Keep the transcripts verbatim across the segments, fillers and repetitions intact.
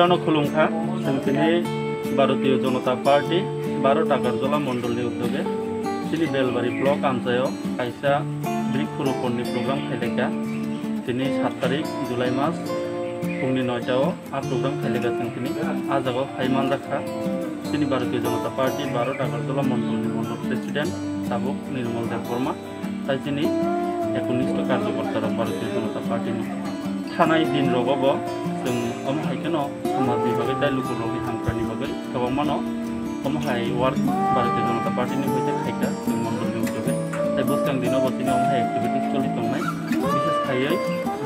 No khulumkha, chwng tini Bharatiya Janata Party baro Takarjala Mondol ni udyoge chini Belbari Block amchaio kaisa Brikhu Ropon ni program khailaikha. Tini sat tarik July mas phungni noita o a program khailaikha chwng tini. A jaga o phai manjakha chini Bharatiya Janata Party baro Takarjala Mondol ni Mondol President tabuk Nirmal Debbarma. Tai chini eknish ta karjokorta rok Bharatiya Janata Party ni. Thanai din rogo bo chwng omo hai kheno samaj ni bagwi tai luku rok ni hamkra ni bagwi kwbangma no omo hai work Bharatiya Janata Party ni hoite khaikha chwng mondol ni ujoge. Tai bwskang dino bo chini omo hai activities choli tongnai. Bishes khaiwi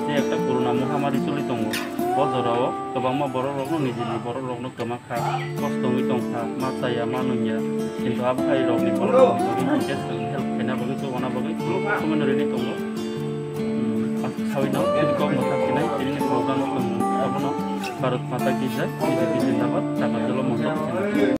je ekta corona mohamari choli tongo, bo jorao kwbangma borok rok no nijini borok rok no kwma kha, kosto wngwi tong kha, ma chaya, ma nungya. Kintu abo hai rokni borok rokni bagwi hwnkhe chwng help khaina bagwi, chubana bagwi somoi no ready tongo. Hmm, aswk saui no chini kok mwthak sinai, tini ni program no chwng abono Bharat Mata Ki Jai, B J P Zindabad, Takarjala Mondol.